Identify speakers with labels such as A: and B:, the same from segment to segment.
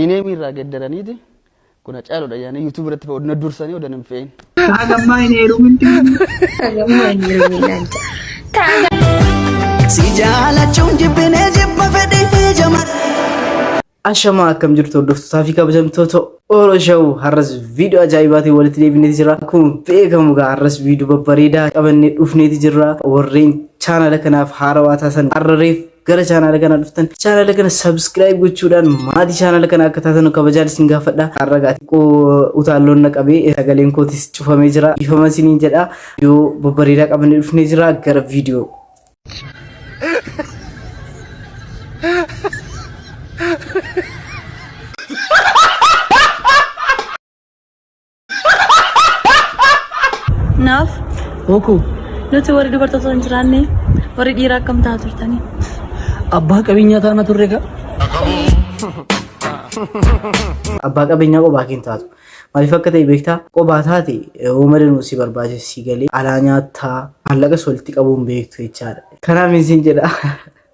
A: Ineemii irraa geddaraniiti kun Hacaaluudha jedhanii YouTube irratti odna dursanii odan hin fe'in.
B: Hagammaa hin heeruminti.
C: Hagammaa hin heerumin naan jedha.
D: Si jaalachuun jibbinee jibba fedhii jamar.
E: Ashamaa, akkam jirtu hordoftootaa fi kabajamtoota Oro Show? Har'as viidiyoo ajaa'ibaatiin walitti deebineeti jira. Akkuma beekamu egaa har'as viidiyoo babbareedaa qabannee dhufneeti jirra. Warreen chaanala kanaaf haarawaa taatan, har'a reef gara chaanala kanaa dhuftan, chaanala kana subscribe gochuudhaan maatii chaanala kana akka taatan kabajaan isin gaafadha. Har'a egaa xiqqoo utaalloon na qabee sagaleen kootis cufamee jira. Dhiifama isiniin jedha. Viidiyoo babbareedaa qabannee dhufnee jira, gara viidiyoo.
F: Naaf
G: Oku
F: nuti warri dubartoota hin jiraanne, warri dhiiraa akkam ta'a turtanii?
G: Abbaa qabeenyaa taana turre ka.
E: Abbaa qabeenyaa qophaa kee hin taatu. Maaliif akka ta'e beektaa? Qophaa taate hooma danuu si barbaachisa, si galee alaa nyaattaa, maallaqas walitti qabuu hin beektu jechaadha. Kanaaf isin jedha.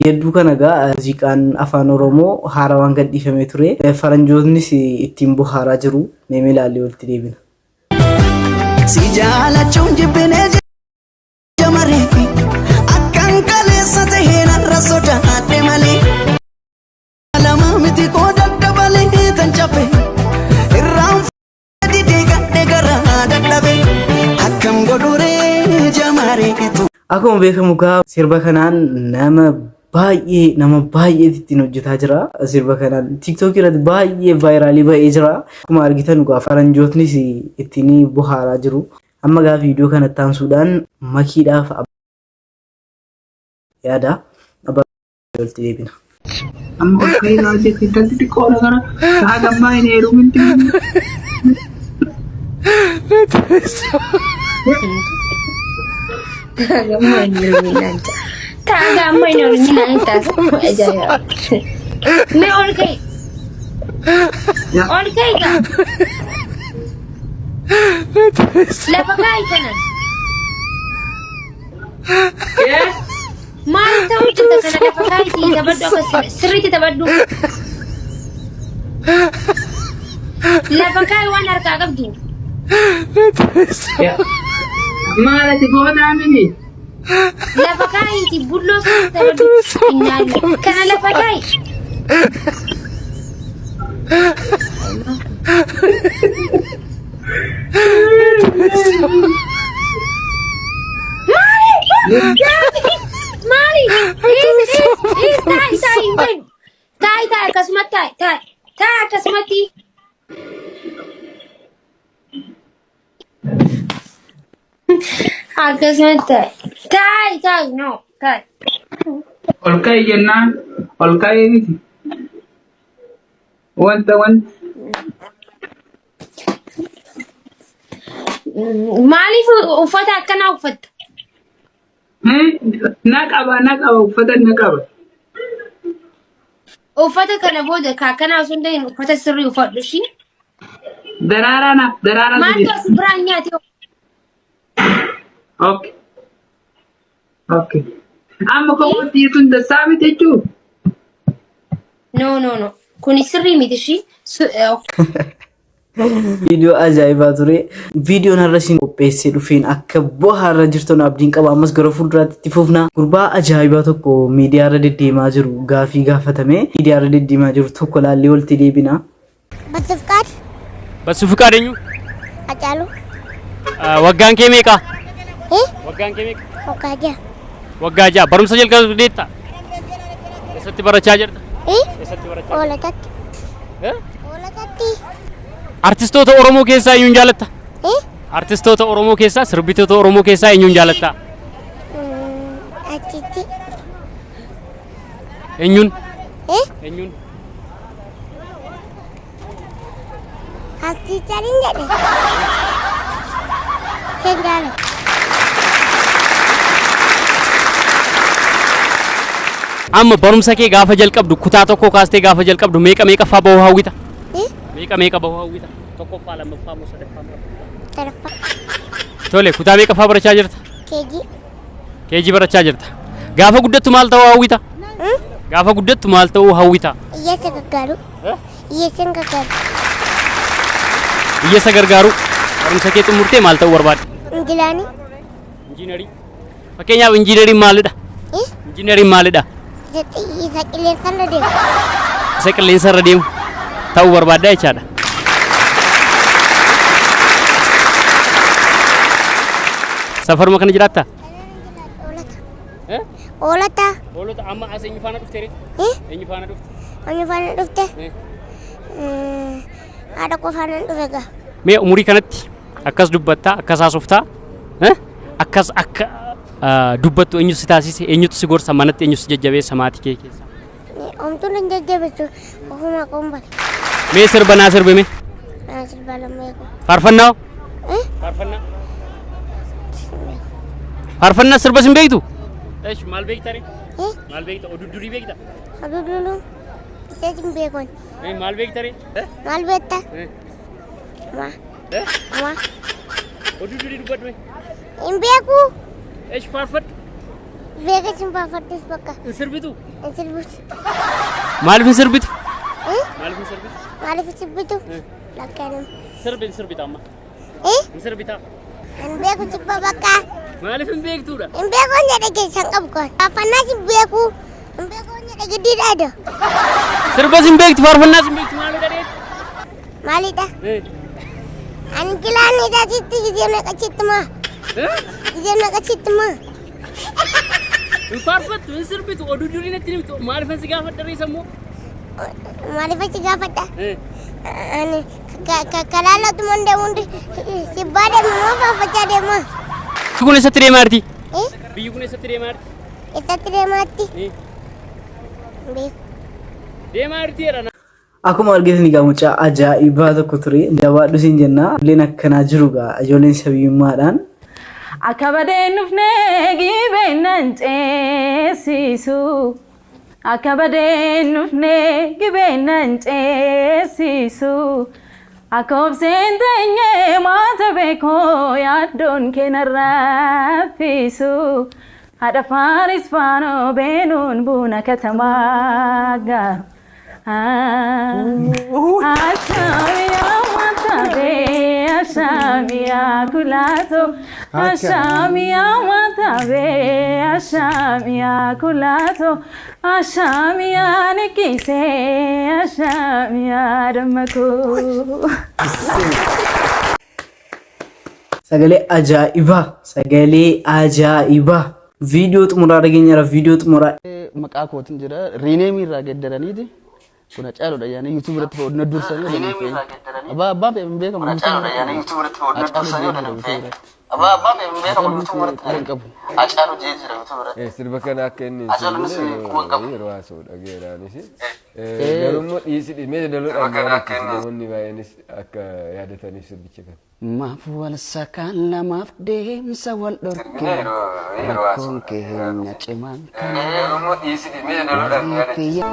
E: Hedduu kana egaa muuziqaan afaan Oromoo haarawaan gadhiifamee ture. Faranjootnis ittiin bohaaraa jiru. Mee ilaallee walitti deebina.
D: Si jaalachuun jibbinee jamaree akkan kaleessa tahee narra sodaadhe malee. Lama miti koo daddabalee tan cabe irraan didee gadhe garaa dadhabe akkam godhuree jamaree tu.
E: Akkuma beekamu egaa sirba kanaan nama baay'ee, nama baay'eetu ittiin hojjetaa jira. Sirba kanaan TikTok irratti baay'ee viral ba'ee jira. Akkuma argitan egaa faranjootnis ittiin bohaaraa jiru. Amma egaa viidiyoo kanatti aansuudhaan makiidhaaf yaada abbaa walitti deebina.
B: Amma ol ka'ee ilaalaa jirti. Intalti xiqqoodha gara. Hagammaa hin heeruminti.
C: Hagammaa hin heerumin naan jedha. Taagaa amma hin heerumin naan taasa. Ajaa'iba. Mee ol ka'i. Ol ka'i gaa. Lafa kaa'i kana. Maal ta'uu jirta kana? Lafa kaa'itii taphadhu, akka sirriitti taphadhu. Lafa kaa'i waan harkaa qabdu.
B: Maal ati gootaa miti?
C: Lafa kaa'iiti bulloo sirriitti taphadhu. Innaalli. Kana lafa kaa'i. Maali? Maali? Dhiis, dhiis, dhiis, taa'i, taa'i, hin fedhu. Taa'i, taa'i, akkasumatti taa'i, taa'i. Taa'i akkasumatti. Akkasumatti taa'i. Taa'i, taa'i, no, taa'i.
B: Ol ka'i jennaan ol ka'ee miti. Wanta
C: Maaliif uffata akkanaa uffatta?
B: Na qaba, na qaba, uffata na qaba.
C: Uffata kana booda ka akkanaa osoo hin ta'in uffata sirrii uffadhu ishii.
B: Daraaraa naaf daraaraa.
C: Maaltu as biraan nyaate?
B: Okay. Amma kophootti tun dassaa miti jechuu?
C: No, no, no. Kuni sirrii miti ishii.
E: Viidiyoo ajaa'ibaa ture. Viidiyoon har'a isin qopheessee dhufeen akka bohaarra jirtan abdiin qaba. Ammas gara fuulduraatti itti fufna. Gurbaa ajaa'ibaa tokko miidiyaa irra deddeemaa jiru gaafii gaafatame. Miidiyaa irra deddeemaa jiru tokko laallee walitti deebina.
H: Batsufqaad.
I: Batsufqaad eenyu?
H: Hacaaluu.
I: Waggaan kee meeqa?
H: Eh?
I: Waggaan kee meeqa?
H: Waggaa 6.
I: Waggaa 6. Barumsa jalqabdeetta? Eessatti barachaa jirta?
H: Eh?
I: Eessatti barachaa jirta?
H: Hoolotatti.
I: Eh?
H: Hoolotatti.
I: Artistoota Oromoo keessaa eenyuun jaalatta?
H: Eh?
I: Artistoota Oromoo keessaa, sirbitoota Oromoo keessaa eenyuun jaalatta?
H: Achitti.
I: Eenyuun?
H: Eh?
I: Eenyuun?
H: Artiichariin jedhe. Sen jaalladha.
I: Amma barumsa kee gaafa jalqabdu, kutaa tokko kaastee gaafa jalqabdu, meeqa meeqaffaa bahuu hawwita?
H: Eh?
I: Meeqa meeqa bahuu hawwita? Tokkoffaa, lammaffaa moo sadaffaa moo afuraffaa?
H: Sadaffaa.
I: Tole, kutaa meeqaffaa barachaa jirta?
H: KG.
I: KG barachaa jirta. Gaafa guddattu maal ta'uu hawwita? Gaafa guddattu maal ta'uu hawwita?
H: Hiyyeessa gargaaru. Hiyyeessan gargaaru.
I: Hiyyeessa gargaaru. Barumsa kee xumurtee maal ta'uu barbaadda?
H: Injilaanii.
I: Injiinarii. Fakkeenyaaf injiinariin maalidha? Injiinariin maalidha?
H: Isa qilleensarra deemu.
I: Isa qilleensarra deemu ta'uu barbaadda jechaadha. Safaruma kana jiraattaa?
H: Hoolota.
I: Hoolota amma as eenyu faana dhufte ree? Eenyu faana dhufte?
H: Eenyu faana dhufte? Haadha koo faana dhufe gaa.
I: Mee umurii kanatti akkas dubbattaa, akkas haasoftaa, akkas akka dubbattu eenyutu si taasise, eenyutu si gorsa, manatti eenyutu si jajjabeessa maatii kee keessa?
H: Homtuun hin jajjabeessu, ofuma koon bare.
I: Mee sirba naa sirbi mee?
H: Naa sirba lama eegu.
I: Faarfannaa hoo? Faarfannaa? Faarfannaa sirba sin beektu? Esh maal beekta ree? Maal beekta? Oduu durii beekta?
H: Oduu durii isa hin beekon.
I: Maal beekta ree?
H: Maal beekta? Ma. Ma.
I: Oduu durii dubbadhu mee?
H: Hin beeku.
I: Esh faarfadhu.
H: Beeka sin faarfadhus bakka.
I: Hin sirbitu?
H: Hin sirbitu.
I: Maaliif hin sirbitu? Maaliif hin sirbitu?
H: Maaliif hin sirbitu? Lakkaanum.
I: Sirbi hin sirbita amma. Hin sirbita.
H: Hin beeku sirba bakka.
I: Maaliif hin beektuudha?
H: Hin beeku hin jedhe keessan qabu kan. Faarfannaas hin beeku. Hin beeku hin jedhe giddiidha.
I: Sirbas hin beektu faarfannaas hin beektu maalidha dheetti?
H: Maalidha? Ani kilaanidha sitti gisee meeqa sitti maa? Gisee meeqa sitti maa?
I: Hin faarfattu hin sirbitu oduu durii natti himtu maaliif si gaafadha reessa immoo?
H: Maaliif si gaafadha? Ani karaa laatu mandee hundi sibbaa deema moo faarfachaa deema?
I: Biyyi kun eessatti deemaa jirti? Biyyi kun eessatti deemaa jirti?
H: Eessatti deemaa jirti?
I: Deemaa jirti jedha.
E: Akkuma argitan egaa mucaa ajaa'ibaa tokko ture. Jabaadhu siin jenna. Ijoolleen akkanaa jiru egaa ijoolleen sabiyyummaadhaan.
F: Akka badeen dhufnee gibeen nan ceesisu. Akka badeen dhufnee gibeen nan ceesisu. Akka obseen teenyee maata beekoo yaaddoon kee raffisu. Haadha faaris faanoo beenuun buna katamaa gaaru. Ashaamiyaa matabee ashaamiyaa kulaatoo ashaamiyaa matabee ashaamiyaa kulaatoo ashaamiyaa nikkisee ashaamiyaa dammakoo.
E: Sagalee ajaa'ibaa! Sagalee ajaa'ibaa! Viidiyoo xumuraa dhageenyara viidiyoo xumuraa.
A: Maqaa kootiin jira riineemii irraa geeddaraniiti. Kun Hacaaluudha yaani YouTube irratti na dursanii odoo hin fe'in. Abbaa abbaa fe'e hin beekamu. Hacaaluudha yaani YouTube irratti na dursanii odoo hin fe'in. Abbaa abbaa fe'e hin beekamu YouTube irratti quba hin qabu. Hacaalu jee jira YouTube irratti.
J: Sirba kana akka inni hin sirbine yeroo haasa'u dhageeraanis. Garuu immoo dhiisi dhimee daluudhaan yaadachiisa namoonni baay'eenis akka yaadataniif sirbicha kana.
A: Maaf wal sakaan lamaaf deemsa wal dhorke rakkoon keenya cimaan kana.
J: Garuu immoo dhiisi dhimee daluudhaan yaadachiisa.